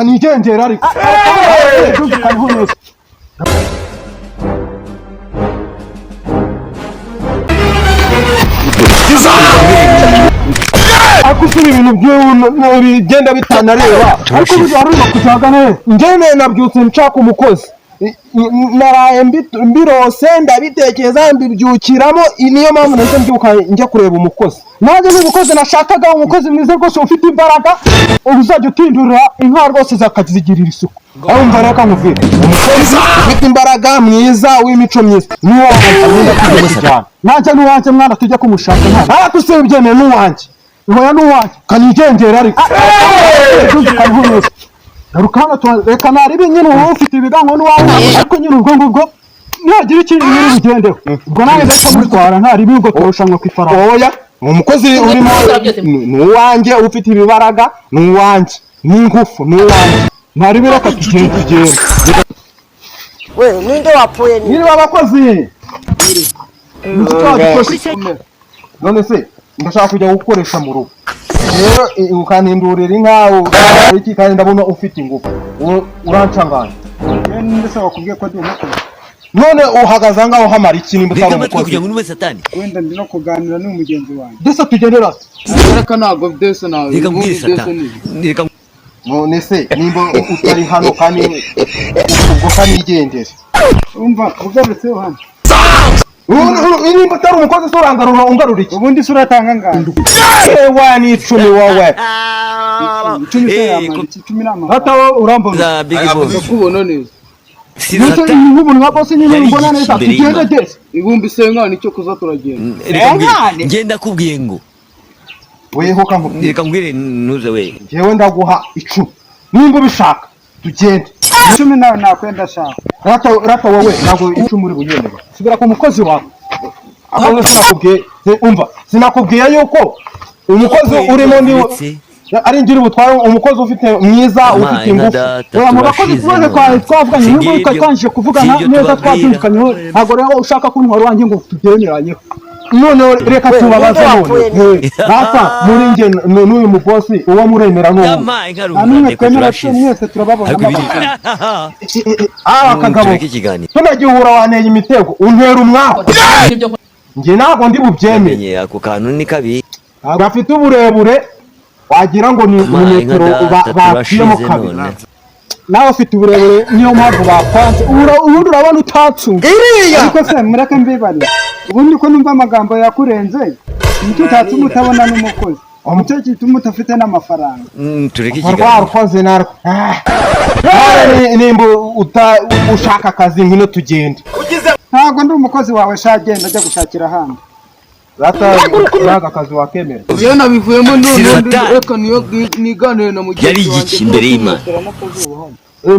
Kanigendera ariko. Byumvikaneho neza. Ariko usura ibintu bigenda bitanareba. Ariko ubu wari urimo kujyaga neza. Njyewe nabyutse nshaka umukozi. Naraye mbirose, ndabitekereza, mbibyukiramo. Niyo mpamvu nahise mbyuka njya kureba umukozi. Nanjye ni umukozi nashakaga, umukozi mwiza rwose ufite imbaraga, uzajya utindurira inka rwose zakazigirira isuku. Urumva, reka nkubwire, umukozi ufite imbaraga, mwiza, w'imico myiza, niwo wanjye tugiye kujyana. Nanjye n'uwanjye mwana, tujya kumushaka mwana. Ariko se ubyemeye n'uwanjye? Hoya, n'uwanjye. Kanigendera ariko. Byumvikaneho neza. Garuka hano, reka naribi nyine, wowe ufite ibigango n'uwawe, ariko nyine ubwo ngubwo nihagira ikintu nyine ubigendeho, ubwo nanjye ndahita mutwara ntaribi, ubwo turushanwa ku ifaranga. Oya, umukozi urimo ni uwanjye ufite ibibaraga, ni uwanjye n'ingufu, ni uwanjye. Ntaribi, reka tugende, tugende. We, ninde wapfuye ni? Niba abakozi, none se ndashaka kujya gukoresha mu rugo rero, ukantindurira inka iki, kandi ndabona ufite ingufu, urancanganya. Ndetse bakubwiye ko ndi umukozi? None uhagaze aho ngaho hamara iki nimba utari Reka amatwi umukozi? kugira ngo numve Satani. Wenda ndi no kuganira n'umugenzi wanjye. Ndetse tugendera. Reka, ntabwo byose nawe. Reka mbwire Satani. Reka. None se nimba utari hano, kandi ubwo kanigendere. Umva, ugarutse hano. Nimba utari umukozi se urangarura, ungarura iki? Ubundi se uratanga angahe? Ewa, ni 10 wowe. 10 se yamara iki? 10 ni amafaranga. Hata urambona. Za Big Boss. Ndakubona neza. Si Ndetse Satani. nk'umuntu nka boss nyine Yari mbona neza. imbere Tugende y'Imana. gese. Ibumbi se nkana icyo kuza, turagenda. Reka mbwire. Ngenda kubwiye ngo. Weho kankubwire. Reka mbwire ntuze we. Njyewe ndaguha 10 nimba ubishaka, tugende. 10 nawe nakwenda shaka. Rata, rata wowe, ntabwo 10 uri bunyemere. Subira ku mukozi wawe. Ahubwo sinakubwiye, umva, sinakubwiye yuko umukozi urimo ndi Uretse ari ngira ubutware, umukozi ufite mwiza, ufite Amaye nka ingufu. data, Oya, mu bakozi turashize tubaze none. twari twavuganye Si n'ubwo ngibyo- twari twangije kuvugana si ibyo neza, tubabwira. twabyumvikanyeho. Ntabwo rero ushaka kuntwara uwanjye ngo tubyemeranyeho. Noneho reka tubabaze. Wapfuye. None rata, muri njye n'uyu mubosi, uwo muremera n'uwo? Yampaye nka Nta n'umwe rubanda, twemera. turashize. Mwese turababona. Ariko ibiri. Ah, akagabo. Tureke ikiganiro. Tunagihura wanteye imitego, untera umwaku. Njye ntabwo ndi bubyemere. Menye ako kantu ni kabi. Gafite uburebure wagira ngo ni Amaye nka metero data, baciyemo turashize kabiri. none. Nawe ufite uburebure, niyo mpamvu bakwanze. Ubundi urabona utatsunga. Ariko se mureke mbibare, ubundi ko numva amagambo yakurenze, nicyo utatuma utabona n'umukozi, nicyo gituma udafite n'amafaranga. Tureke Rwa ikiganiro. rukozi narwo. Ah. Nawe nimba ushaka akazi, ngwino tugende. Ntabwo ndi umukozi wawe sha, genda ajya gushakira ahandi. Rata, ntabwo akazi wakemera. Iyo nabivuyemo none. Si Satani. Reka niyo niganire na mugenzi Yari wanjye. igiki imbere y'Imana?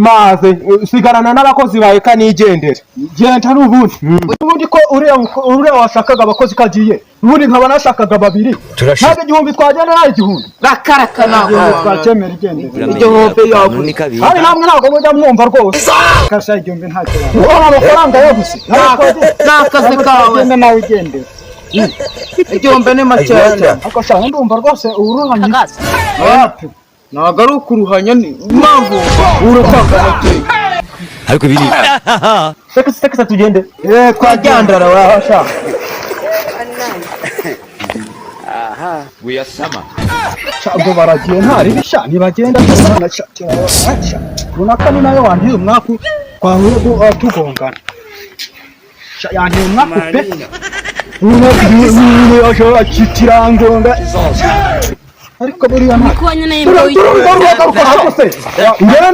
Maze sigarana n'abakozi bawe, kanigendere. Genda n'ubundi. Ubundi ko uriya washakaga abakozi kagiye, ubundi nkaba nashakaga babiri. Turashize. Ntabwo 1000 twagenda, nawe 1000 Rakaraka, ntabwo twacyemera, igendere. Uramenye Igihombe ako kantu yavuze. ni kabi. Kandi namwe ntabwo mujya mwumva rwose. Kasha 1000 ntacyo Ubona amafaranga yabuze. Ni akazi kawe. Genda nawe igendere. 1000 ni makeya cyane. Ariko sha, ndumva rwose uruhanye. Wapi, ntabwo ari ukuruhanya, ni impamvu uratanga makeya. Ariko ibiri. Reka reka tugende. Eh, twagenda. Twagenda wahasha. Sha, ubwo baragiye ntari sha, ntibagenda sha, sha, runaka ni nayo wandiye umwaku, twahuye tugongana sha, yandiye umwaku pe, kirangonga, ariko buriya nta Kubanya na imbwa. Njyewe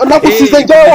nagusize njyewe.